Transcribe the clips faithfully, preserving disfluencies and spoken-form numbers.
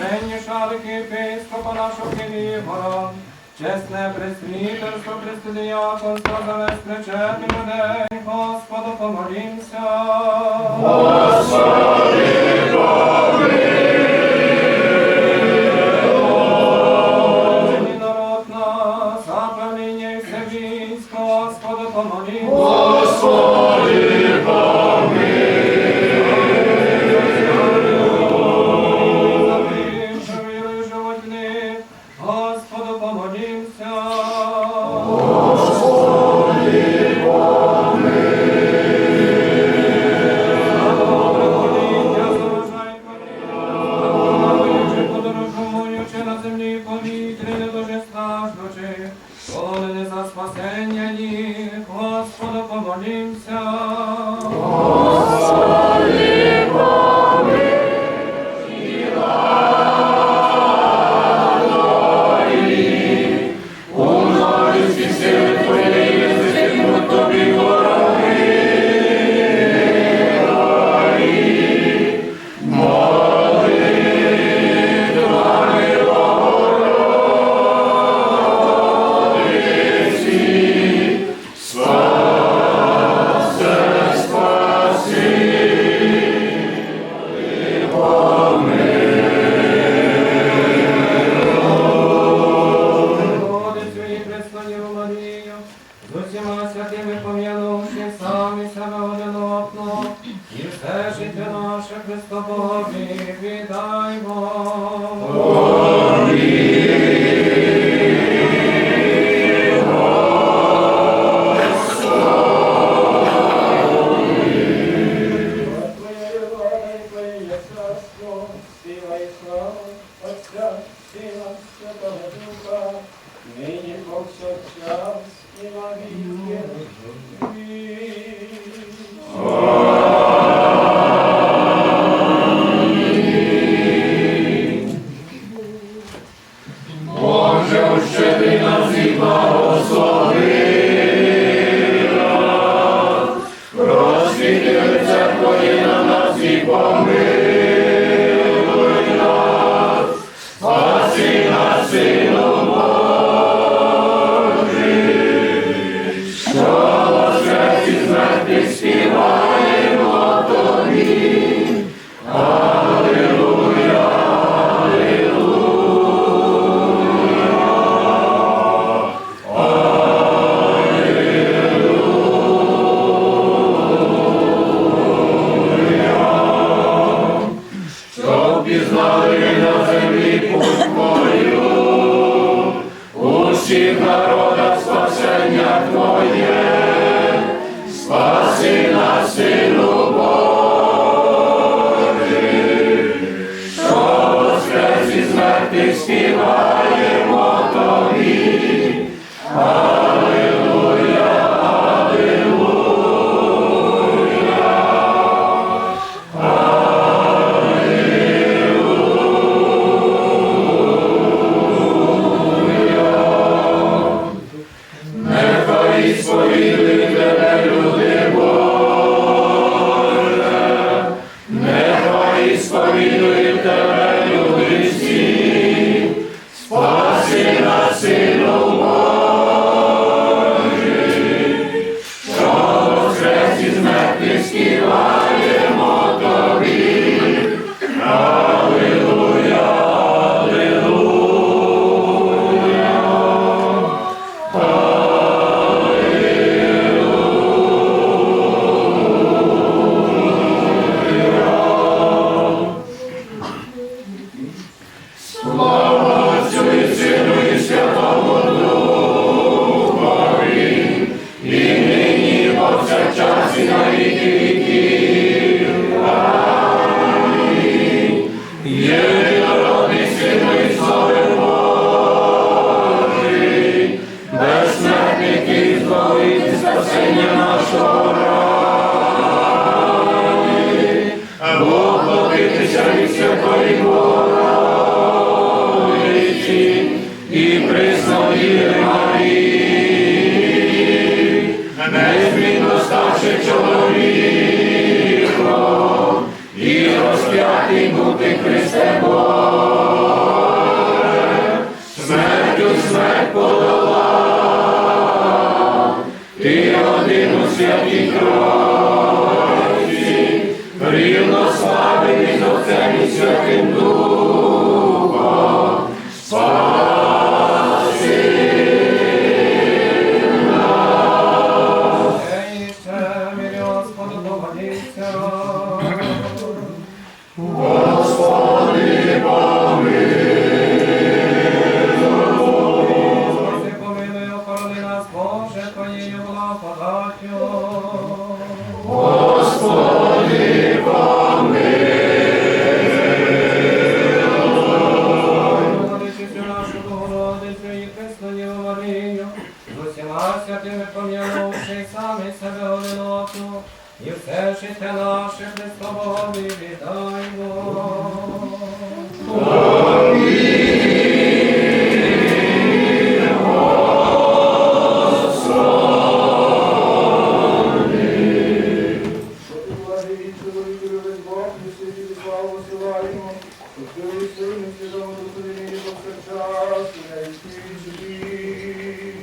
Найсвященнішого архієпископа нашого Києва, чесне пресвітерство, пресвітерство, за весь причетных людей, Господу помолімся. Господи, помилуй. Народ нас, за правління і все військо, Господу помолімся. Господи, помилуй. За тих, що вірою живуть в них, Господу помолімся. Господи, помилуй. За добре воління, за врожай хліба, подорожуючи на землі, повітрі, не дуже страждучи, полонені, за спасення їх, Господу помолімся. Господи, помилуй. У множестві сили Твоєї висипнуть Тобі вороги. Молитвами Богородиці, спаси, спаси, помилуй. Богородицю і Преснодіву Марію, з усіма святими помянувши самі себе один одного, і все життя наше Христу Богові віддаймо. Твоя є влада і Твоє є царство, сила і слава, Отця, Сина, Святого Духа, нині, повсякчас і на віки віків. Боже, ущедри нас і благослови нас, просвіти лице Твоє на нас і помилуй нас, спаси нас, Сину Божий, що воскрес із мертвих, співаємо Тобі. Алілуя, алілуя, алілуя. Щоб пізнали на землі путь Твою, у всіх народах спасення Твоє, спаси нас, Сину Божий, що воскрес із мертвих, співаємо Тобі. Алілуя, алілуя, алілуя. Нехай сповідують Тебе люди Божі, нехай сповідують Тебе люди всі. Спаси нас, Сину Божий, що воскрес із мертвих, співаємо Тобі. Алілуя, алілуя, алілуя. Слава Отцю і Сину і Святому Духові, і нині, і повсякчас, і на віки віків. Амінь. Єдинородний Сину і Слово Божий, безсмертний Христос, збавитель спасення нашого раю, воплотитися від Святої Богородиці і Пресної Марії, незмінно ставши чоловіком і розп'ятий бути Христе Боже. Святій Тройці, рівнославні з Отцем і Святим Духом, спаси нас. Ей, ще мирі Господу помоліться. Господи, помилуй. Господи, помилуй, охорони нас, Боже, Твоєю благодатю. Господи, помилуй. Молитву нашу Богородицю і Христу Діву Марію, з усіма святими пом'янувши самі себе одиноту, і все життя наше Христові віддаймо. Благий і чоловіколюбець Бог, ми святі славу посилаємо, Отцю і Сину і Святому Духові, нині повсякчас і на віки віків.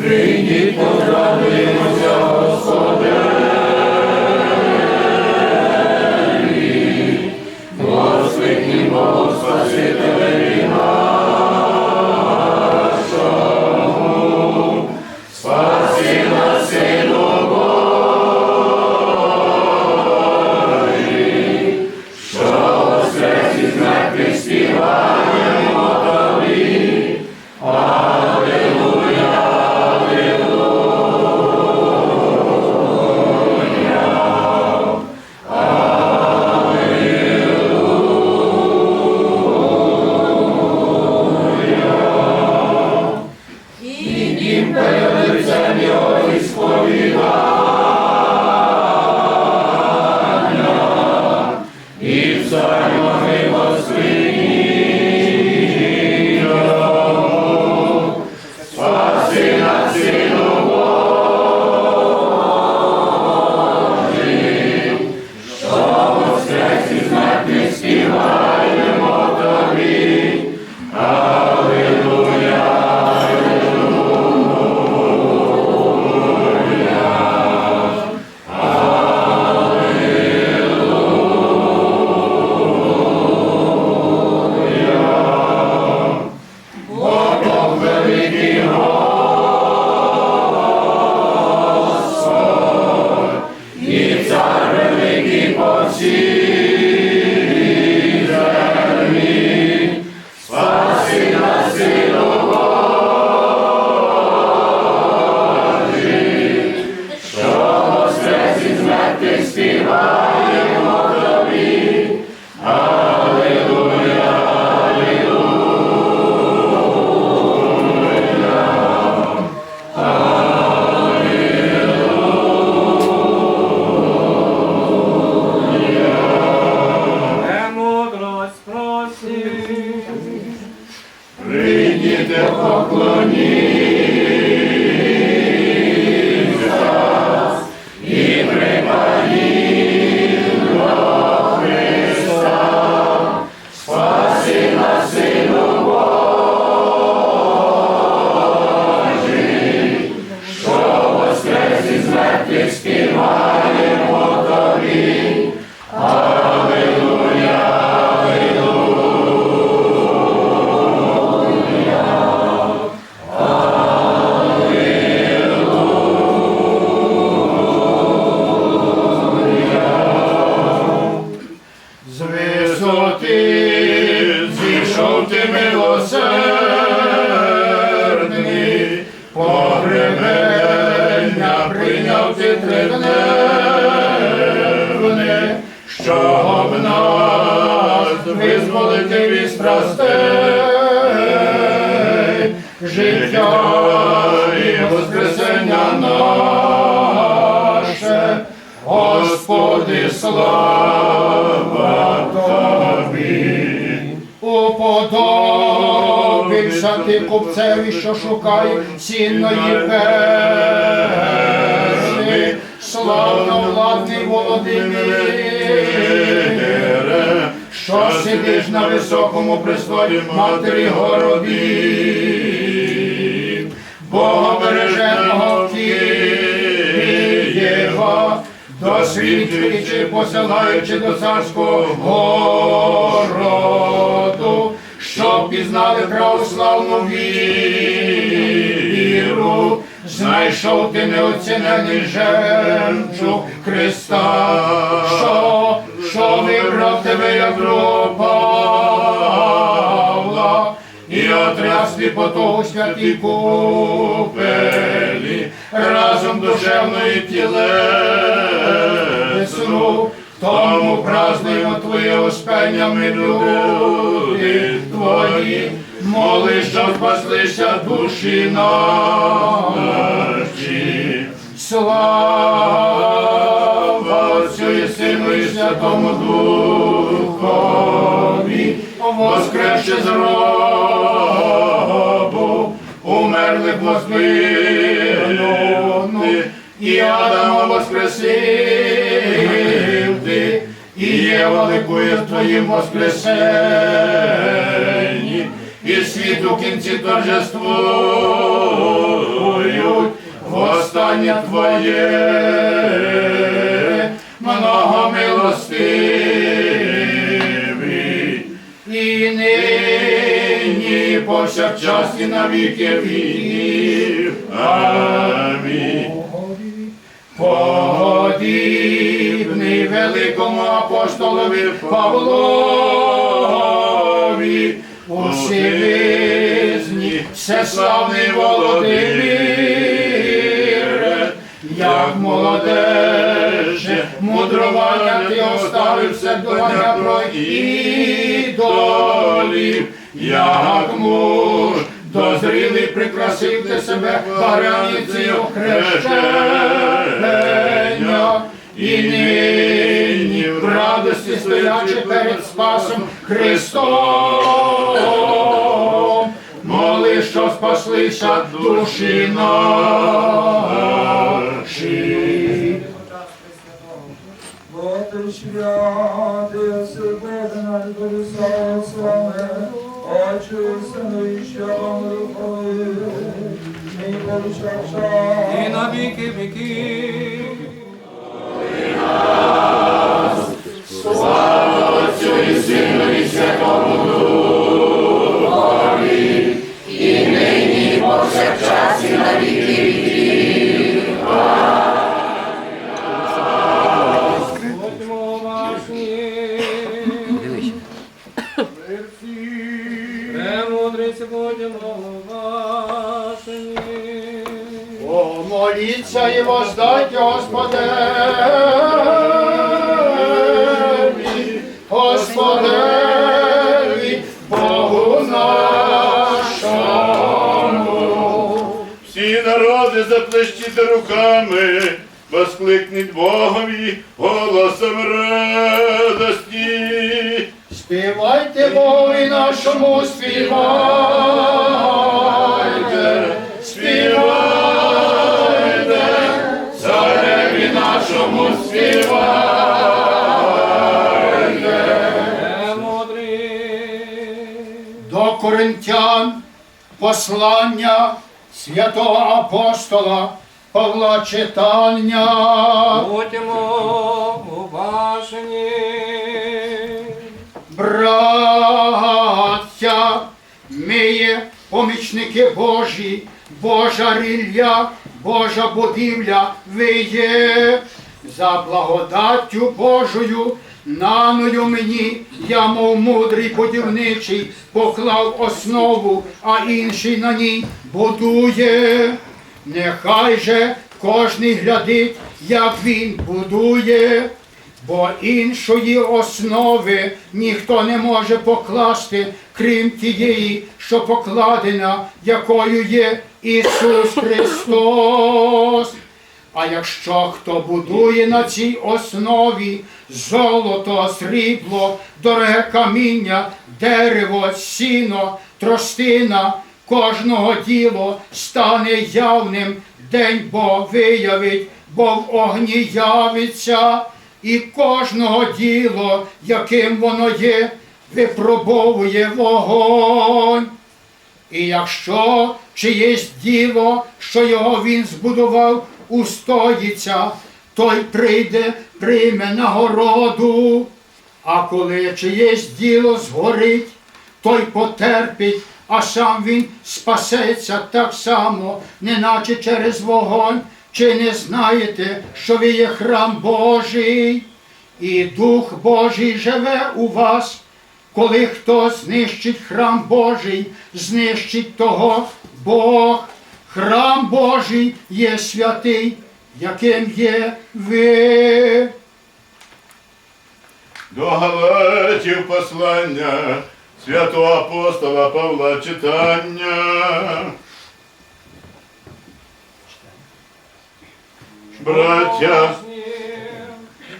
Прийдіть, порадуємося Господеві, воскликнім Богу Спасителеві нашому. Спаси нас, Сину Божий, що воскрес із мертвих, співаємо Тобі. Алілуя, алілуя. Ідім перед лицем Його із сповіданням і псалмами воскликнім Йому. Спаси нас, Сину Божий, що воскрес із мертвих, співаємо Тобі. Алілуя, алілуя, алілуя. Бо Бог великий Господь, і Цар великий по всій землі. Спаси нас, Сину Божий, що воскрес із мертвих, співаємо Тобі. Алілуя, алілуя, алілуя. Премудрость просим. Прийдіте, поклоніться і припадіте до Христа. Спаси нас, Сину Божий, що воскрес із мертвих, співаємо Тобі. Алілуя, алілуя, алілуя. З висоти зійшов Ти, милосердний, погребення прийняв Ти тридневне, щоб нас визволити від страстей, життя і воскресення наше. Господи, слава Тобі! Уподобився Ти купцеві, що шукає цінної перли, славновладний Володимире, Што сидиш на высокому престолі, Матері городів, Бога береженого Києва, досвідчуючи, посилаючи до царського городу, щоб пізнали православну віру, знайшов ти неоцінений жемчуг Христа, що, що вибрав тебе, як другого Павла, і отряс ти потугу святій купелі, разом душевну і тілесну. Тому празднуємо Твоє Успення, ми, люди Твої, моли, щоб спаслися душі наші. Слава Отцю і Сину і Святому Духові, воскресши з гробу умерлих, воздвигнути і Адама воскресив ти, і Єва ликує в Твоїм воскресенні, і світ у кінці торжествують восстання Твоє, многомилостивий, і нині, і повсякчас, і на віки віків. Амінь. Подібний великому апостолові Павлові у сивизні, всеславний Володимире, як молодеже мудрованя ти оставив, все думаня про ідолів, як муж дозрілий прикрасив ти себе багряницею хрещеня, і нині в радості, стоячи перед Спасом Христом, моли, щоб спаслися душі наші. Бо Ты святый, єси Боже наш, Боже славы, Отцю і Сину і Святому Духові, нині і повсякчас, і на віки віків. Слава Отцю і Сину і Святому Духові, і нині, і повсякчас, і на віки віків. Амінь. Будьмо уважні. Премудрость, будьмо уважні. Помоліться і воздайте Господеві, Господеві, Богу нашому. Всі народы, заплещіть руками, воскликніть Богові голосом радості. Співайте Богові нашому, співайте, співайте Цареві нашому, співайте. До Коринтян посланя святого апостола Павла читаня. Будьмо уважні. Браття, мы є помічники Божі, Божа рілля, Божа будівля вы є. За благодаттю Божою, наною мені, я, мов мудрый будівничий, поклав основу, а інший на ній будує. Нехай же кожний глядить, як він будує, бо іншої основи ніхто не може покласти, крім тієї, що покладена, якою є Ісус Христос. А якщо хто будує на цій основі золото, срібло, дороге каміння, дерево, сіно, тростина, кожного діло стане явним день, бо виявить, бо в огні явиться, і кожного діло, яким воно є, випробовує вогонь. І якщо чиєсь діло, що його він збудував, устоїться, той прийде, прийме нагороду. А коли чиєсь діло згорить, той потерпить, а сам він спасеться так само, неначе через вогонь. Чи не знаєте, що ви є храм Божий, і Дух Божий живе у вас? Коли хто знищить храм Божий, знищить того Бог. Храм Божий є святий, яким є ви. До Галатів послання святого апостола Павла читання. Браття,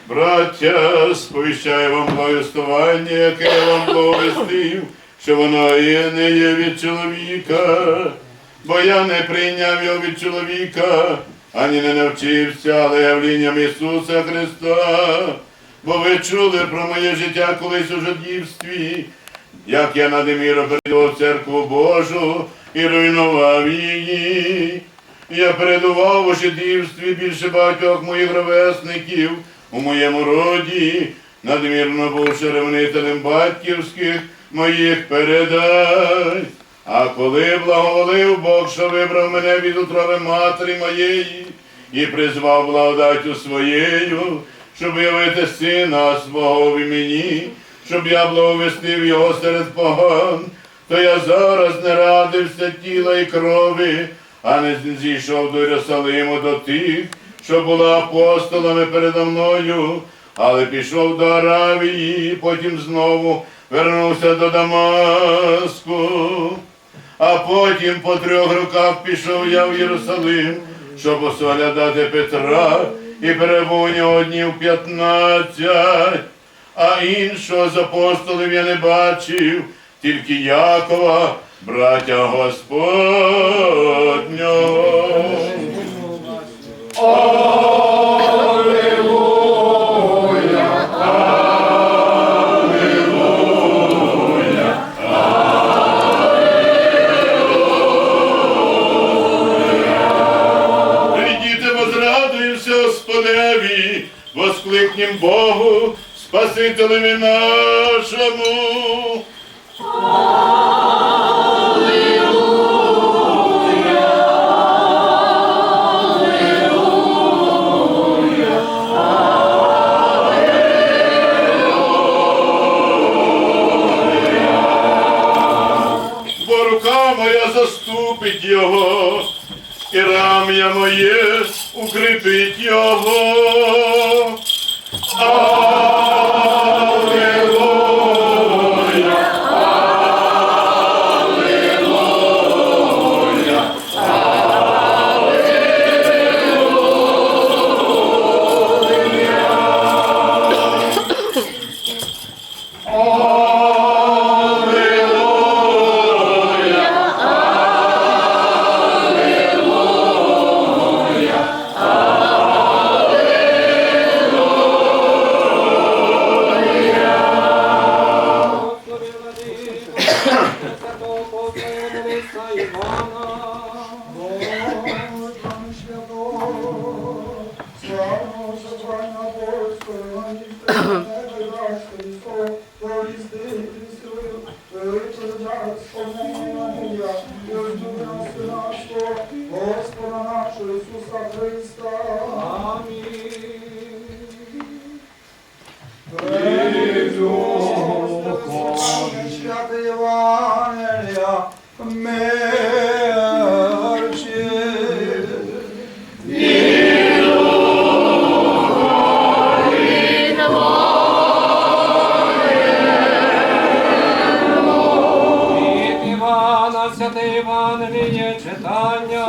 браття, сповіщаю вам благовістування, яке я вам благовістив, що воно і не є від чоловіка, бо я не прийняв його від чоловіка, ані не навчився, але явлінням Ісуса Христа. Бо ви чули про моє життя колись у жидівстві, як я надміру передував церкву Божу і руйнував її. Я передував у жидівстві більше багатьох моїх ровесників у моєму роді, надмірно бувши ревнителем батьківських моїх передач. А коли благоволив Бог, що вибрав мене від утроби матері моєї і призвав благодатю своєю, щоб явити сина свого в імені, щоб я благовістив його серед поган, то я зараз не радився тіла і крови, а не зійшов до Єрусалиму до тих, що були апостолами передо мною, але пішов до Аравії, потім знову вернувся до Дамаску. А потім по трьох роках пішов я в Єрусалим, щоб осоглядати Петра, і перебув у нього днів пятнадцять. А іншого з апостолів я не бачив, тільки Якова, братя Господнього. Прийдіте, возрадуємся Господеві, воскликнем Богу, Спасителеві нашому. Бо рука моя заступить його, і рамя моє укріпить його. Алілуя, алілуя, алілуя. Славного собрания апостолів, на небі дасть Христос, повістити свою велику радість, сповнення Євангелія, уздрів нашого Господа нашого Ісуса Христа. Амінь. Прийду. Святе Євангелія, мерчі. Від Івана, святе Євангеліє читання.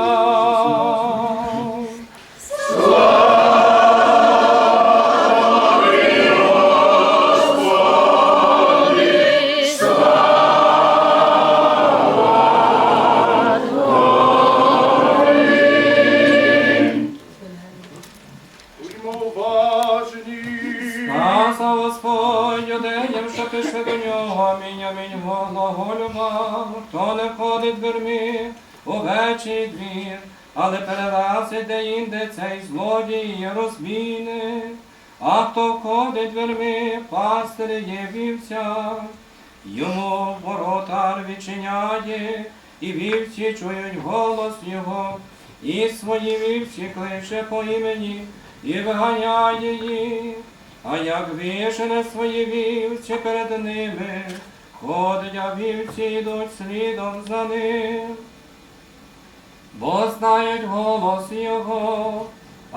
Будьмо уважні. Казав Господь юдеям, што пішли до нього: Амінь, амінь, глаголю вам, хто не входить дверми у овечий двір, але перелазить деінде, цей злодій і розбійник. А хто входить дверми, пастир є вівця. Йому воротар відчиняє, і вівці чують голос його, і свої вівці кличе по імені і виганяє їх. А як вижене свої вівці перед ними, ходить, а вівці йдуть слідом за ним, бо знають голос його.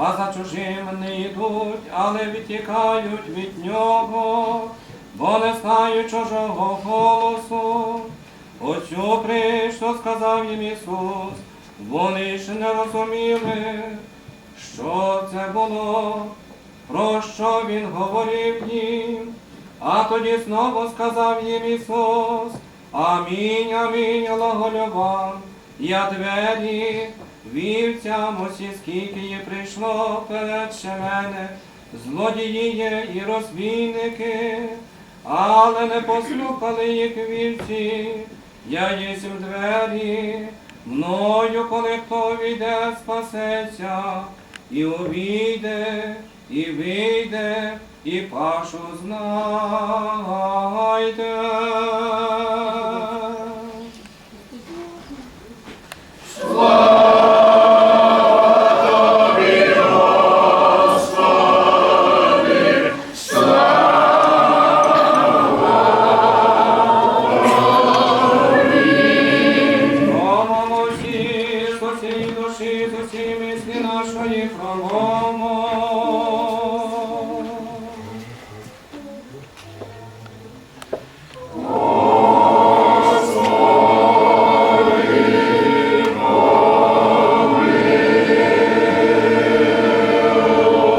А за чужим не йдуть, але відтікають від нього, бо не знають чужого голосу. Оцю притчу сказав їм Ісус, вони ж не розуміли, що це було, про що він говорив їм. А тоді знову сказав їм Ісус: Амінь, амінь, глаголю вам, я двері, вівцям усі, скільки їх прийшло перед мене, злодії є і розбійники, але не послухали їх вівці. Я єсмь двері, мною коли хто війде, спасеться, і увійде, і вийде, і пашу знайде. Промовмо всі з усієї душі, з усієї мислі нашої промовмо.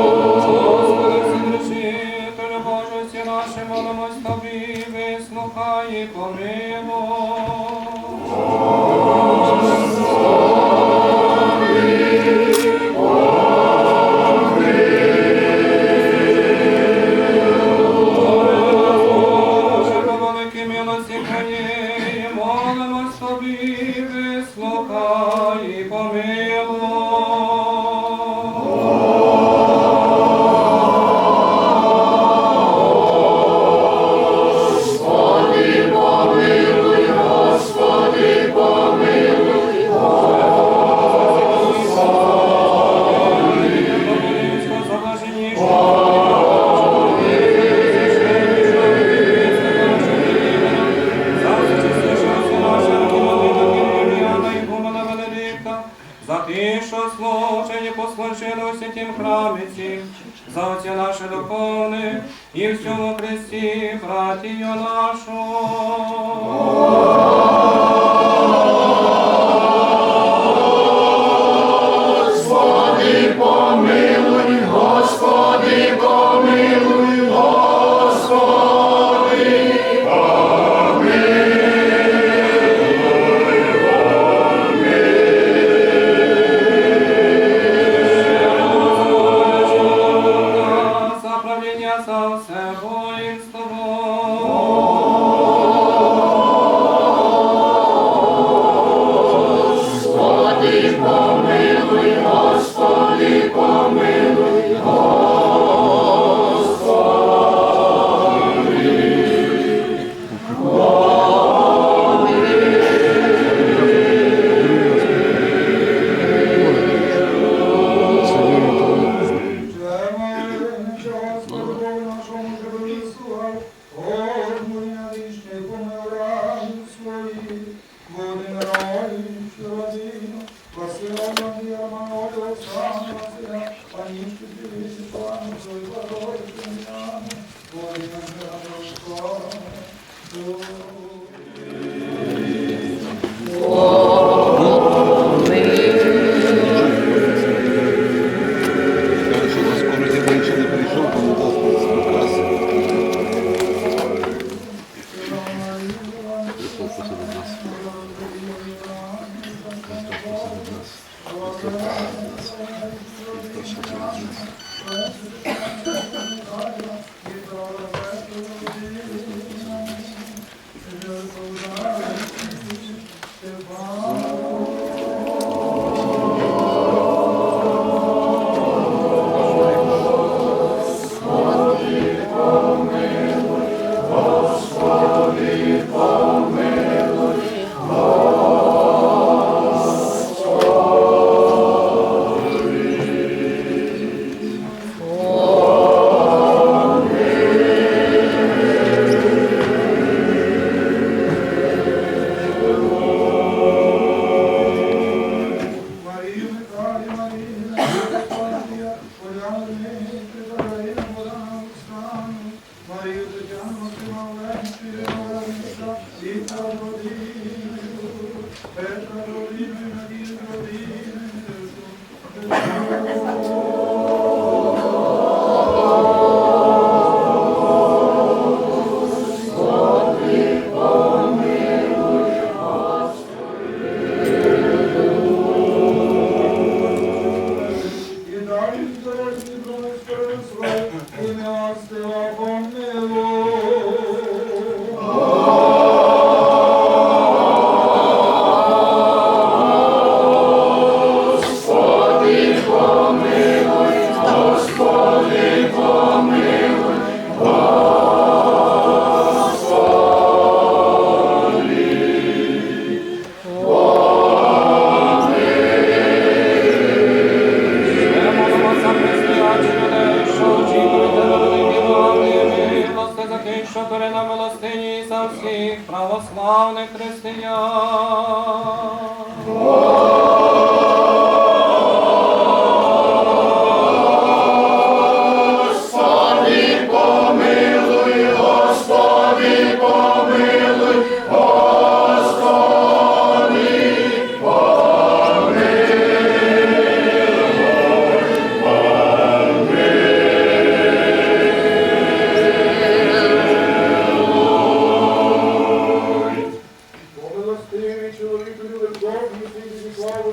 Господи, Вседержителю Боже, всі наші молимось Тобі, вислухай і помилуй. Боже, по великій милості Твоїй, молимось Тобі, вислухай і помилуй. Господи, помилуй, Господи, помилуй, Господи. За тих, що служать і послужили у святім храмі цім, за отців наших духовних і всьому Христі братію нашу. Господи, помилуй, Господи, помилуй, Господи, помилуй. За правління, за все воїнство. Господи, помилуй, Господи, помилуй, Господи. Господи Богу нашому, що вислухав, Господи, на вічний помилуй раду свої, Господи, мирай родину, Василя Романа, Ольгу, Оксану, Василя, Анічку, Філіпа, Анну, Зою, Барбару, Тетяну, Господи, мирай Руслана. Кажуть, що за скорості він ще не прийшов, тому так спокійно. Христос посеред нас. Христос посеред нас. Христос посеред нас. И дай Господи, скоро, и милостиво помилуй. Господи, помилуй, Господи, помилуй, Господи. Милости за тих, що перед нами милостині за всіх православних християн. Господи, помилуй, Господи, помилуй, Господи, помилуй, помилуй. Бо милостивий, чоловіколюбивий Бог, єси, тобі славу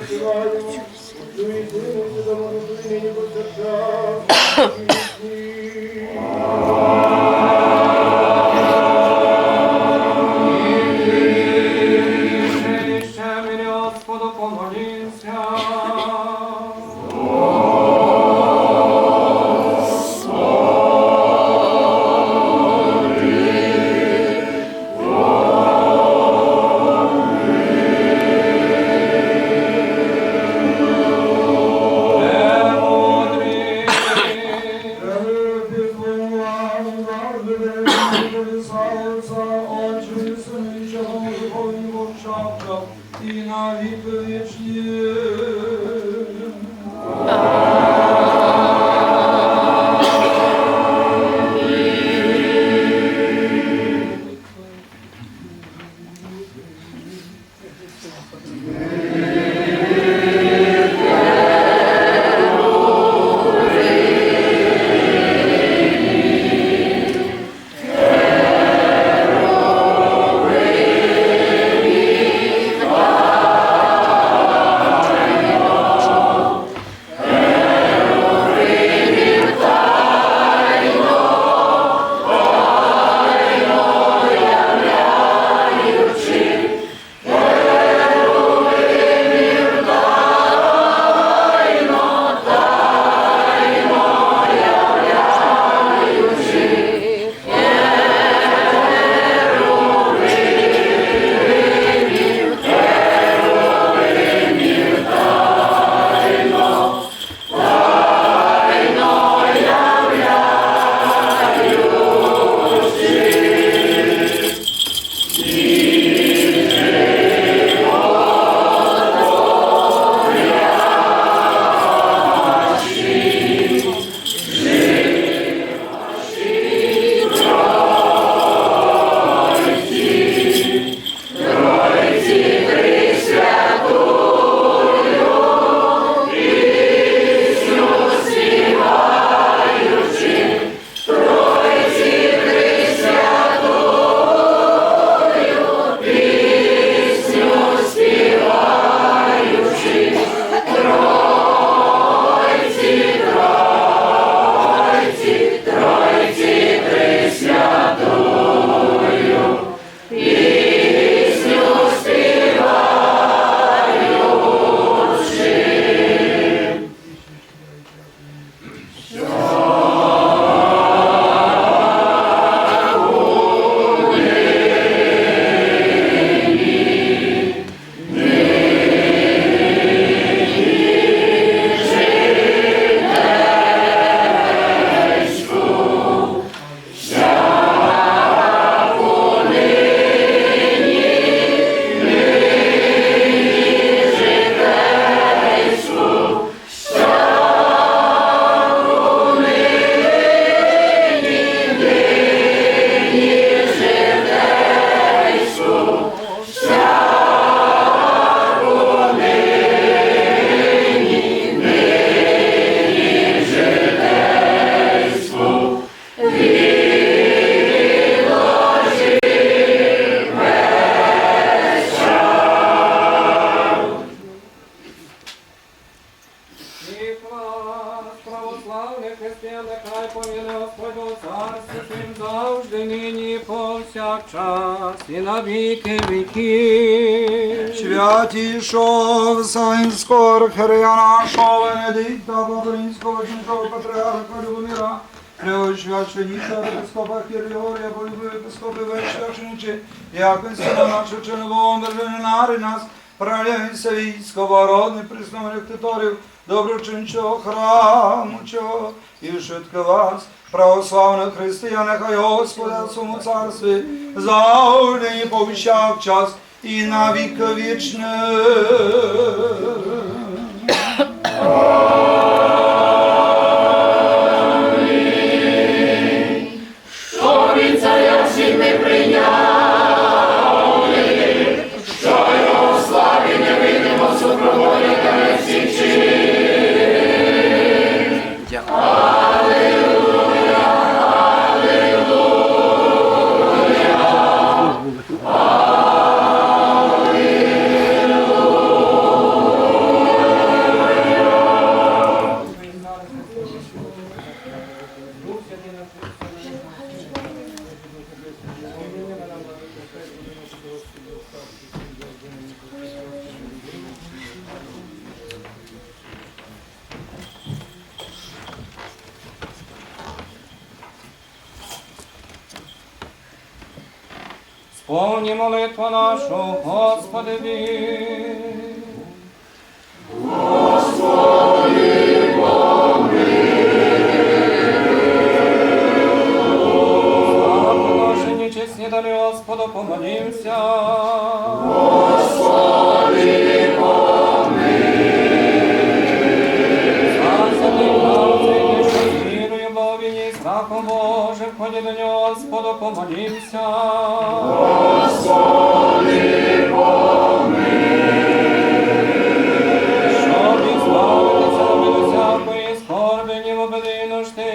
Господь быв царствує завжди, нині, повсякчас і на віки віків. Святішого Вселенського архієрея нашого Венедикта, папа римського, владичного патріарха Любомира, преосвященнішого епископа Киргорія, полюбив епископи весь священичі, як він сина нашого членового державі нари нас, правляє військо, воротный представник титорів, доброчинчого храму чого, і вшыткы вас, православных християн, нехай Господа в своєму царстві завжди і повсякчас і на віки вічні. Амінь. Што від царя всіх ми прийняли, што його славі не видимо супроводника всіх чин. Сповни молитву нашу Господеві. Господи, помилуй. Слава Божа, нечесні дани Господу помолимся. Господи, помилуй. За святых хлопців, які з вірою, любов'ю і страхом Божим ходять до нього, Господу помолимся. Господи, помилуй. Щоб избавитися від всякої скорби, гніву, біди і нужди,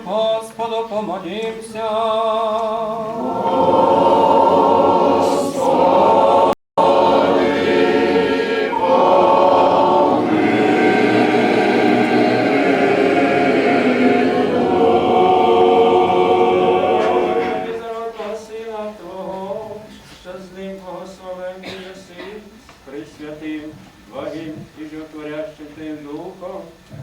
Господу помолимся. Сина Твого, що з ним благословен єси, з Пресвятим, Благим і Животворящим Твоїм Духом,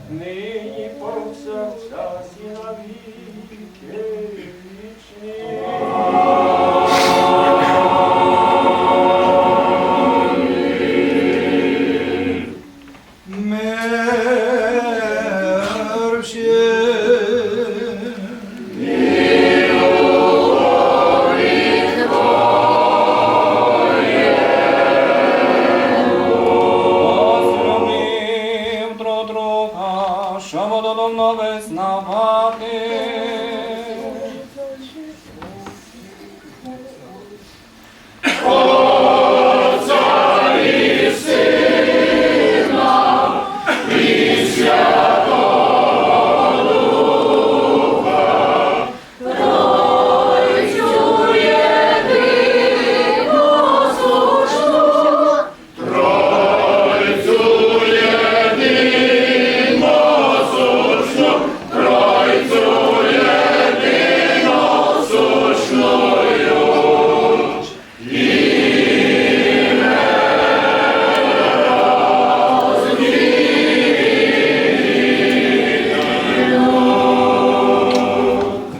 нині, повсякчас і на віки вічні. Мир всім. Возлюбив друг друга, щоб одно визнавати.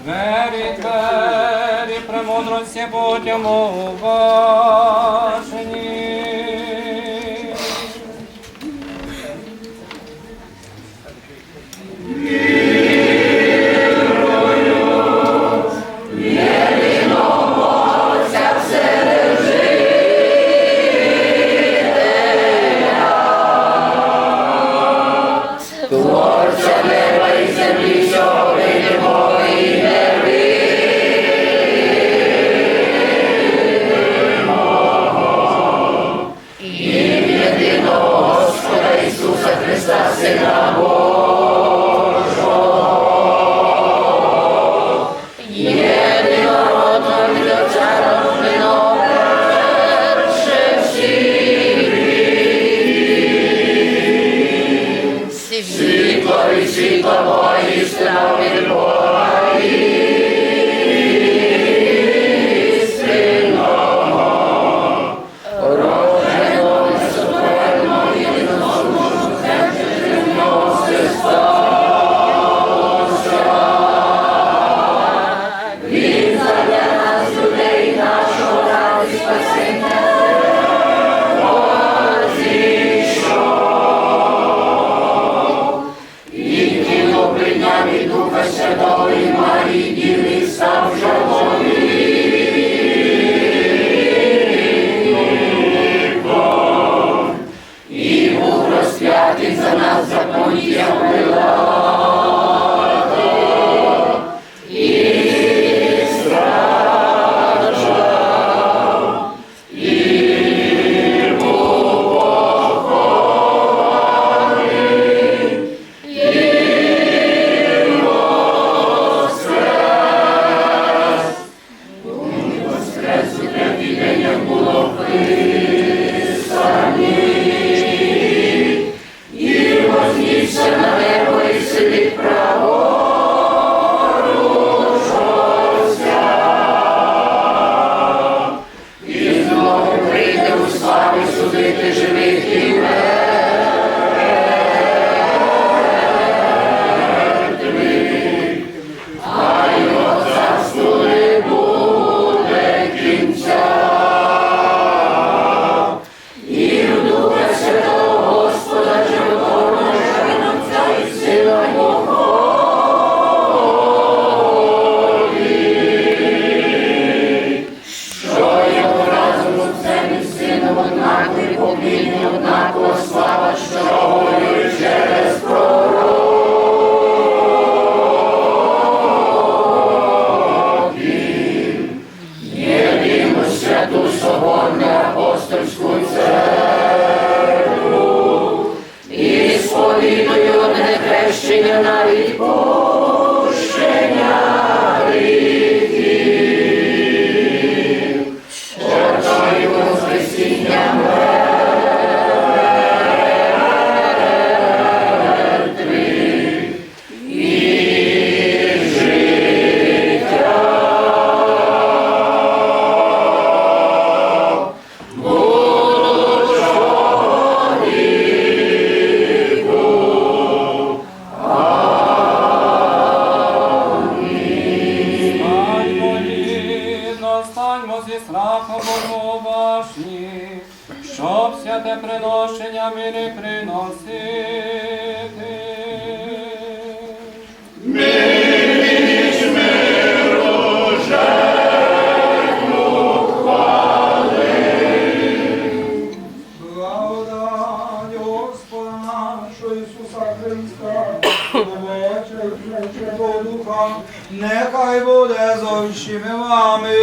Двері, двері премудрості, будьмо уважні. зі страхом Богобоязньми, щоб святе приношеня мирі приносити. Благодать Господа нашого Ісуса Христа, Бога і Святого Духа, нехай буде зо всіми вами.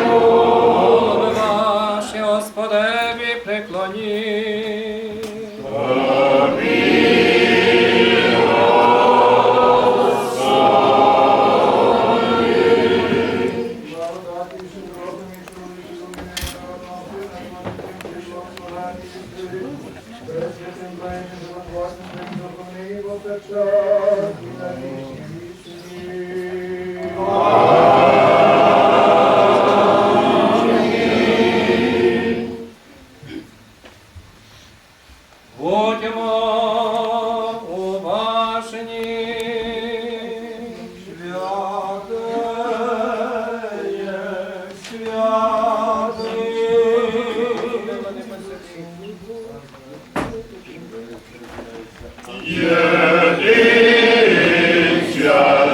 Голови ваші Господеві приклоніть. Будьмо уважні. Святый, святый.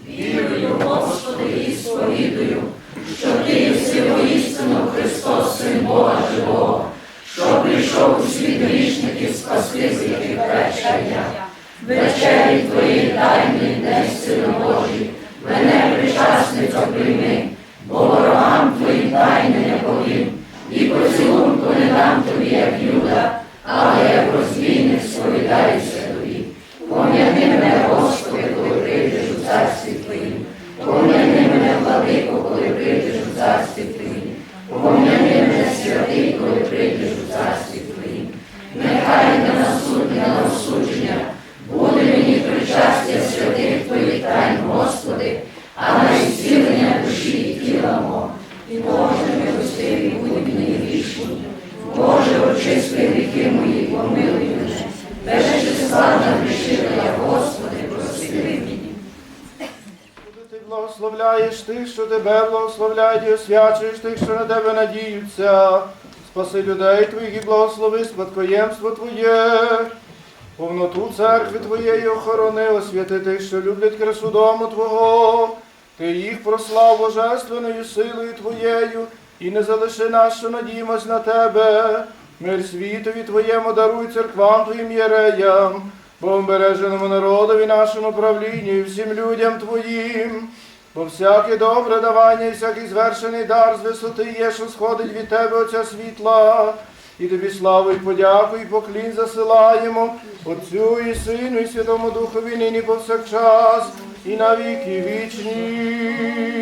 Вірую, Господи, і сповідую, що Ти єси воістину Христос, Син Бога живого, що прийшов у світ грішників спасти, з яких перша я. Вечері Твої тайні нести не можу, мене причасницю прийми, бо ворогам Твоїм тайни не повім, і поцілунку не дам Тобі, як Юда, але як розбійник сповідаюся Тобі. Пом'яни мене, Господи, коли прийдеш у царстві Твоїм. Пом'яни мене, Владико, коли прийдеш у царстві Твоїм. Пом'яни мене, святий, коли прийдеш у царстві Твоїм. Нехай не на суд, не на осудження буде мені причастя святих Твоїх тайн, Господи, а на ісцілення душі і тіла мого. І Боже милостивий, будь мені грішні. Боже, очисти гріхи мої, помилуй мене. Безчисла нагрішила я, Господи, прости мені. Господи, Ти благословляєш тих, що Тебе благословляють, і освячуєш тих, що на Тебе надіються. Спаси людей Твоїх і благослови спадкоємство Твоє. Повноту церкви Твоєї охорони, освяти тих, що люблять красу дому Твого. Ти їх прослав божественною силою Твоєю, і не залиши нас, що надіємось на Тебе. Мир світові Твоєму даруй, церквам Твоїм, єреям, бо обереженому народові, нашому правлінню і всім людям Твоїм. Бо всяке добре давання і всякий звершений дар з висоти є, що сходить від Тебе, Отця світла. І Тобі славу і подяку і поклін засилаємо, Отцю і Сину і Святому Духові, нині повсякчас і на віки вічні.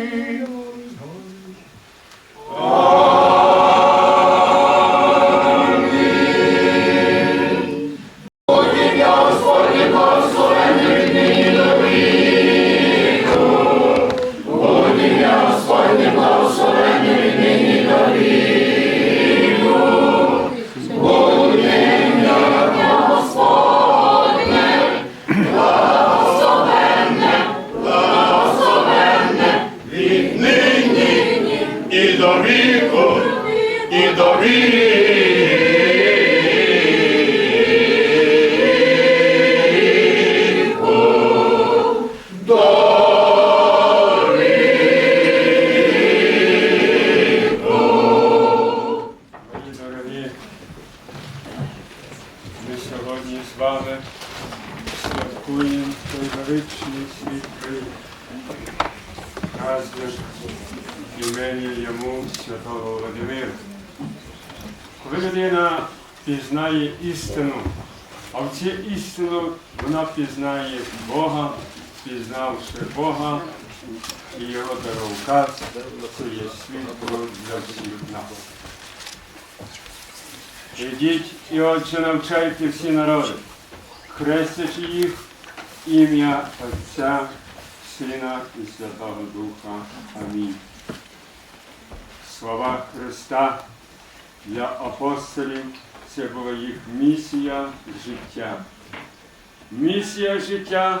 До віку і до віку. До віку. Мої дорогі, ми сьогодні з вами святкуємо той величний світлий праздник імені йому святого Володимира. Коли людина пізнає істину, а в цій істину вона пізнає Бога, пізнавши Бога і його дороговказ, це є світло для всіх нас. Ідіть і, отже, навчайте всі народи, хрестячи їх в ім'я Отця, Сина і Святого Духа. Амінь. Слова Христа для апостолів — це була їх місія життя. Місія життя,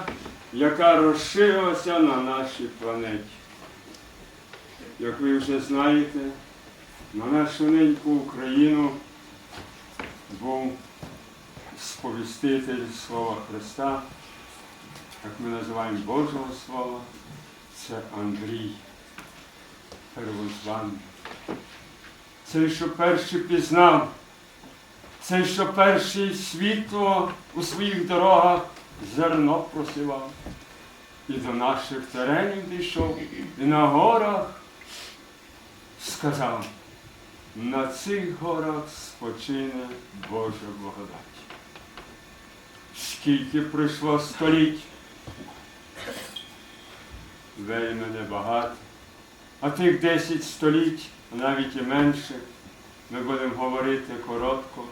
яка розширилася на нашій планеті. Як ви вже знаєте, на нашу неньку Україну був сповіститель Слова Христа, як ми називаємо Божого Слова, це Андрій Первозваний. Цей, що перший пізнав, цей, що перший світло у своїх дорогах зерно просівав, і до наших теренів дійшов, і на горах сказав: «На цих горах спочине Божа благодать». Скільки пройшло століть? Вельми небагато. А тих десять століть, а навіть і менше, ми будемо говорити коротко.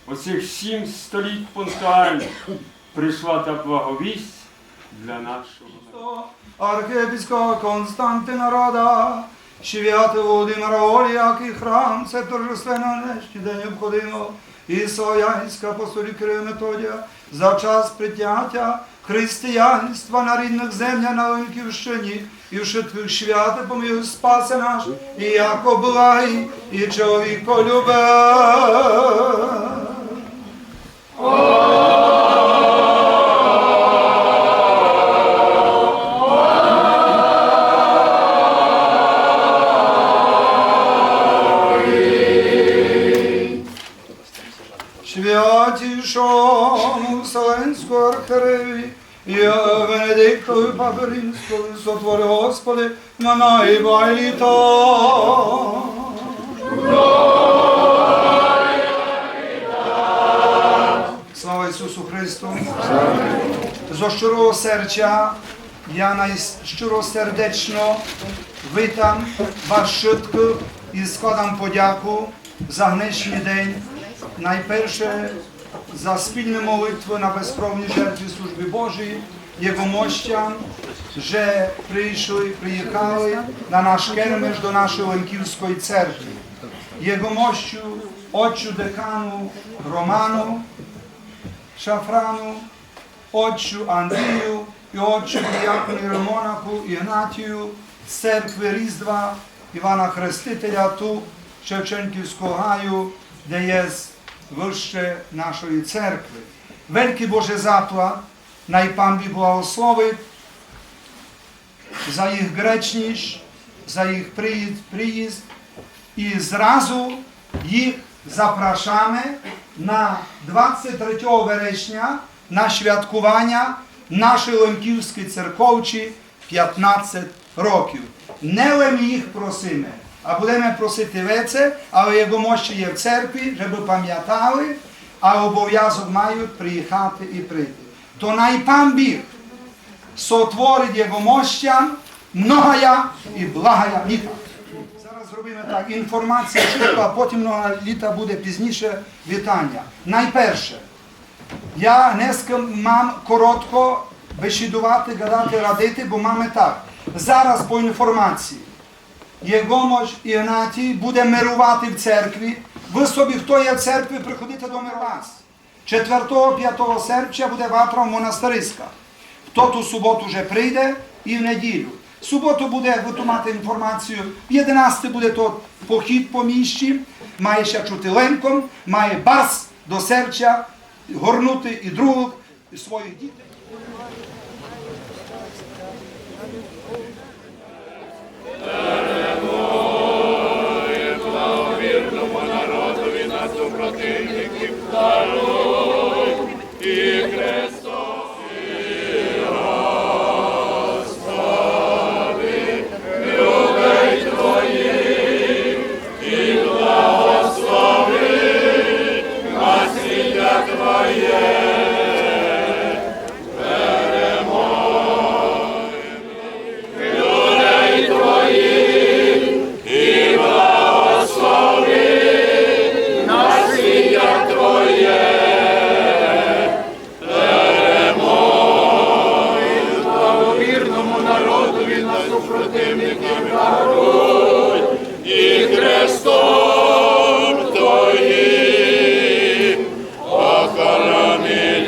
Оцих сім століть пунктуально прийшла та благовість для нашого народу. Архієпископа Константина Рада, святого Володимира Олія, який храм, це торжественне на нынішній день обходимо, і Славянська апостолі Кирила Методія, за час притятя християнства на рідных землях на Лемківщині і вшыткых святых помилуй, спаси нас, і яко благый, і чоловіколюбивый. Святішому Вселенському архієреї і Венедиктови папи Римськови сотвори, Господи, мана і благай літа. Слава Ісусу Христу! Зо щирого серця я най щиро сердечно витам вас вшыткых і складам подяку за нынішній день, найперше за спільны молитвы на безкровній жертві службы Божій, єгомощам, же прийшли, приїхали на наш кермиш до нашої Лемківської церкви. Єгомощу, отцю декану Роману Шафрану, отцю Андрію і отцю діякону Романаку Ігнатію з церкви Різдва Івана Хрестителя ту Шевченківського гаю, де є выше нашої церкви. Великый Боже заплат, най Пан Біг благословить за їх гречність, за їх приїзд, приїзд. І зразу їх запрашаме на двадцять третього вересня на святкуваня нашої Лемківської церковці пятнадцять років. Не лем їх просиме, а будеме просити веце, але єгомощі є в церкви, жебы памятали, а обовязок мають приїхати і прийти. То най Пан Біг сотворить єгомощам многая і благая літа. Зараз зробиме так, інформація швидко, а потім многая літа буде пізніше вітаня. Найперше, я днеска мам коротко бесідувати, гадати, радити, бо маме так. Зараз по інформації єгомощ Ігнатій буде мирувати в церкви. Вы собі, хто є в церкви, приходите до мированя. Четвертого, пятого серпня буде ватра в монастыриськах. Хто ту суботу вже прийде і в неділю. В суботу буде, вы ту мате інформацію, в єдинадцяте буде тот похід по місті, має ся чути ленком, має барз до серця горнути і другых, і своїх дітей. Благовірному народові на супротивників даруй, і крестом Твоїм охорони.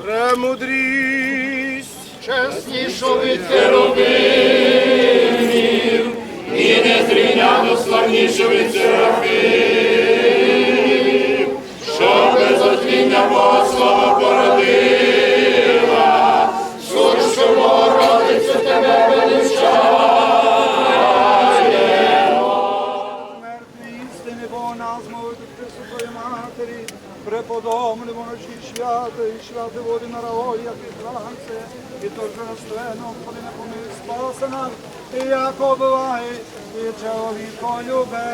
Премудрість! Чеснішу від херувимів і незрівняно славнішу від серафимів, що без отління Бога Слова породила, сущу Богородицю Тебе величаєм. Смертний істини Бога нас молитви Пресвятої Матері, преподобні монахи святі, і святі Володимира Ой, як і Франце, і торжественного Господи, не помилуй, спаси нас, і як облаги, і чоловіко любе.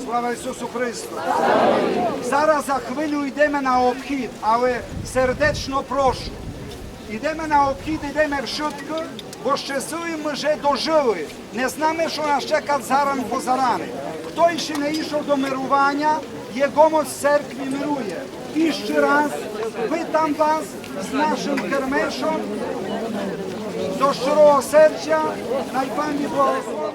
Слава Ісусу Христу! Зараз за хвилю йдеме на обхід, але сердечно прошу. Йдеме на обхід, йдеме вшытко, бо щасливі мы, же дожили. Не знаме, што нас чекат заран позарани. Хто іщи не ішов до мируваня, єгомость церкви мирує. Іщи раз витам вас з нашым кермешом. До щирого серця, най Пан благословить.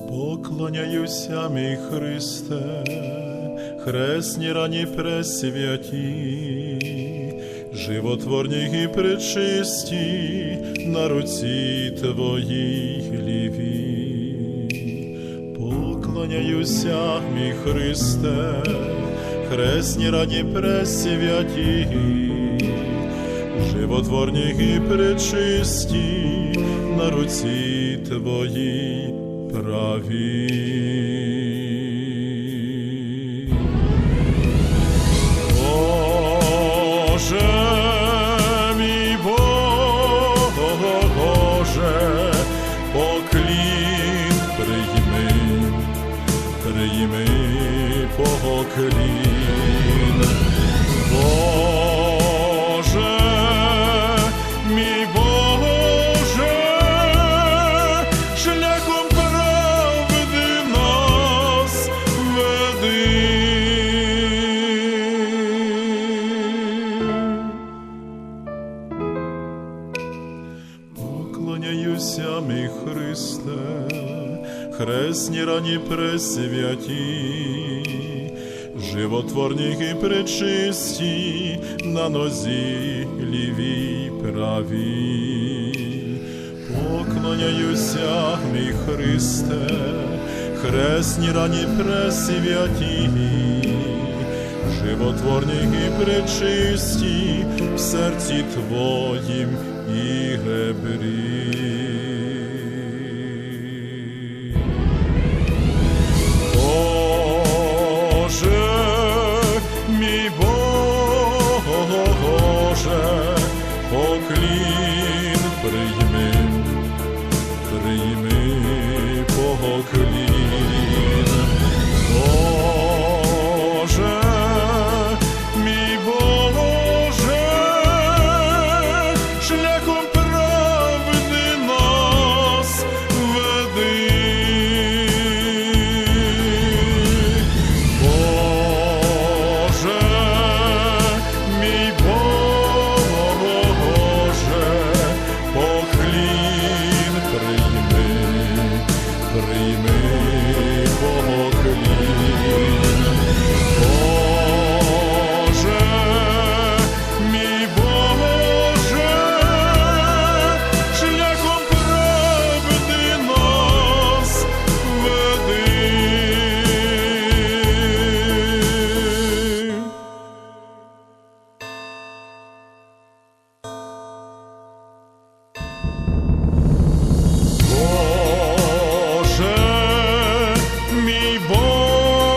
Поклоняю ся, мій Христе, хресні рані пресвяті, животворні і пречисті на руці Твоїй лівій. Поклоняю ся, мій Христе, хресні рані пресвяті, животворні і пречисті на руці Твоїй правій. Боже мій, Боже, поклін прийми, прийми поклін. Боже мій, Боже, шляхом правды нас веди. Поклоняю ся, мій Христе, хресні рані пресвяті, животворні і пречисті на нозі лівій правій. Клоняюся, мій Христе, хресні рані пресвяті, животворні і пречисті, в серці Твоїм і ребрі. Боже, мій Боже, поклін прийми, прийми поклін. Боже, мій Боже, шляхом правди нас веди. Боже, мій Боже, поклін прийми, прийми поклін. Боже, мій Боже, шляхом правди нас веди. Боже, мій Боже,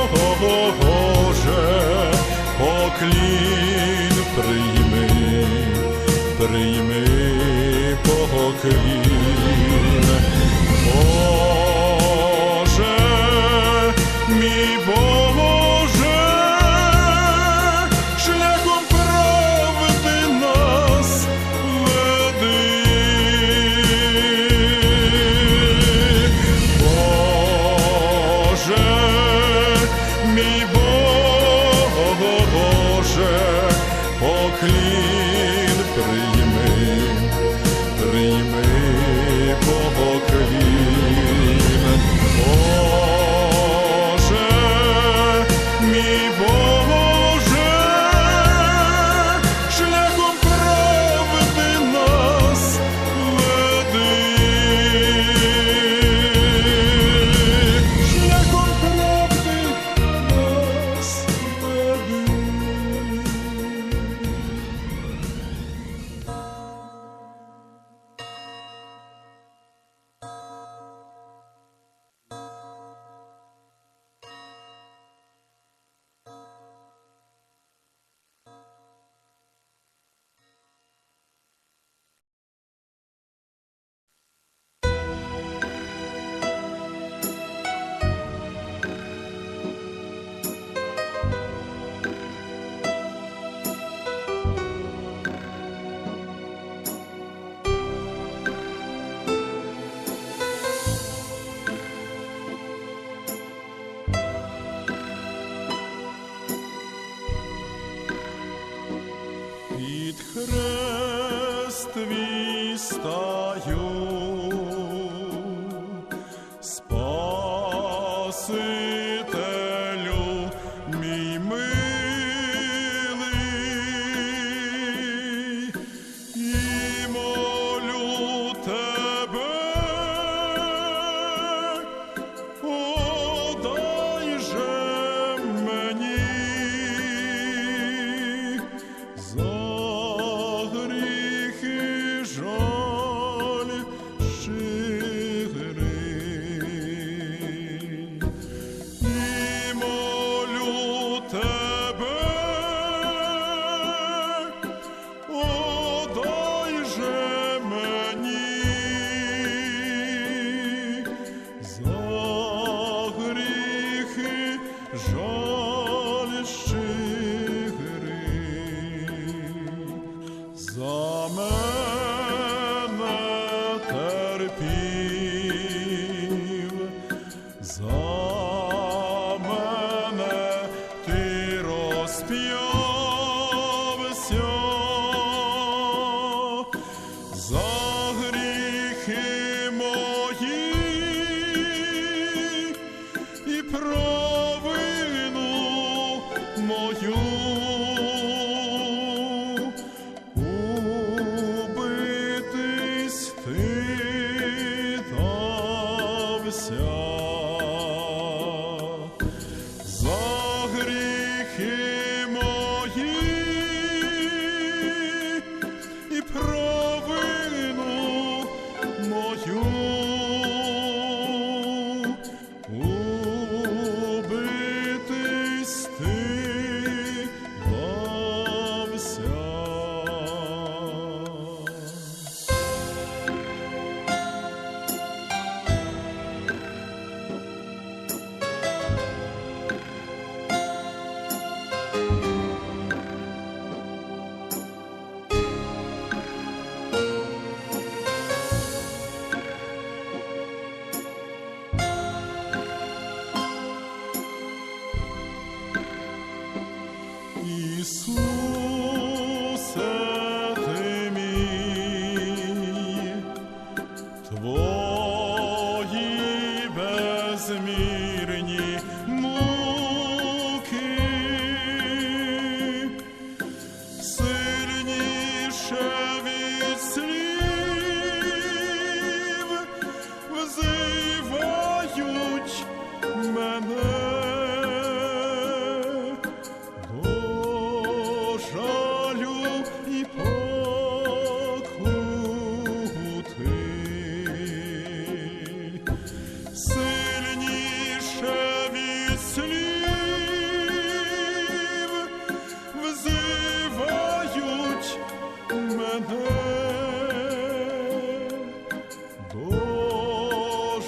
безмірні муки, сильніше від слів взивають мене до жалю і покути. Сильніше від слів взивають мене до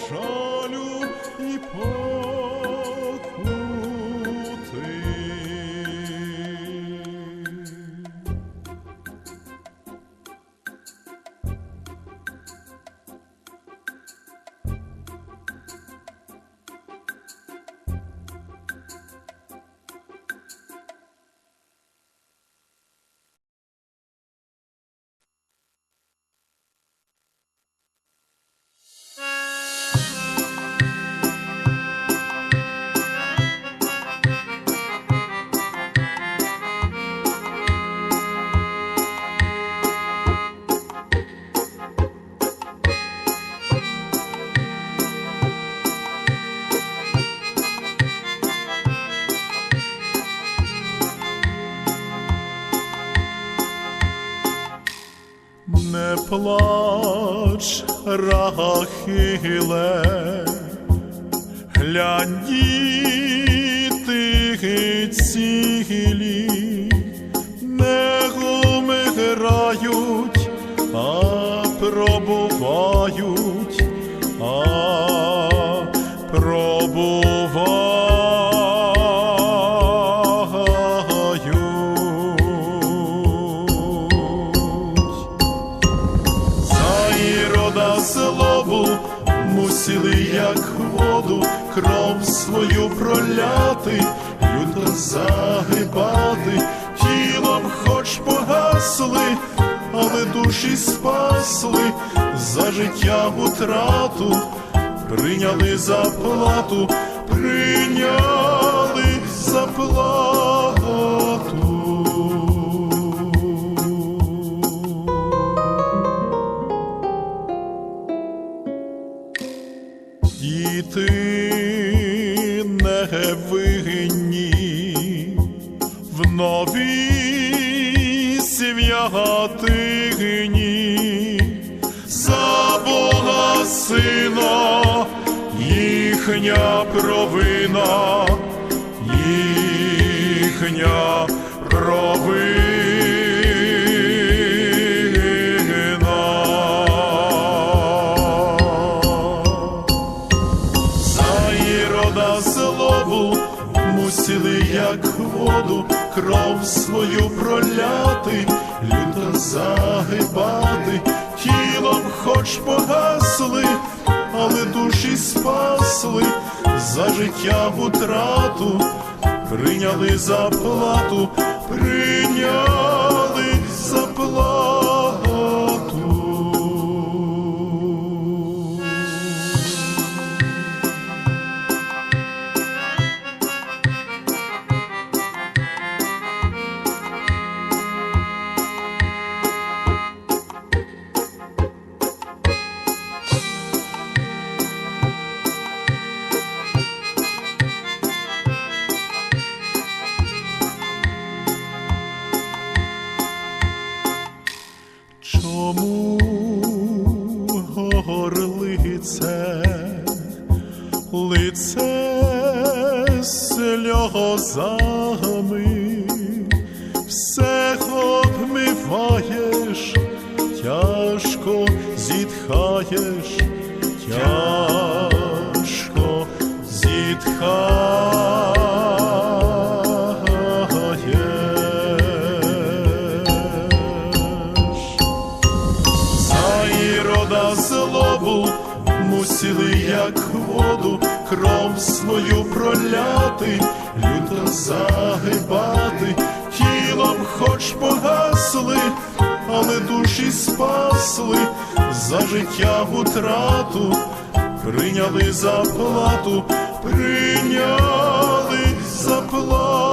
жалю і покути. Не плач, Рахиле, глянь, діти цілі, не умирають, а пробувають, а пробувають. За Ірода злобу мусили, як воду, кров свою проляти, люто загибати, тілом хоч погасли, але душі спасли, за життя утрату прийняли заплату, прийняли заплату. Діти невинні в новій святині, за Бога Сина їхня провина, їхня провина. За Ірода злобу мусили, як воду, кров свою проляти, люто загибати, тілом хоч погасли, але душі спасли, за життя утрату прийняли заплату, прийняли заплату. Чому, горлице, лице сльозами все обмиваєш, тяжко зітхаєш, тяжко зітхаєш? За Ірода злобу мусили, як воду, кров свою проляти, люто загибати, тілом хоч погасли, але душі спасли, за життя утрату Прийняли за плату, прийняли за плату.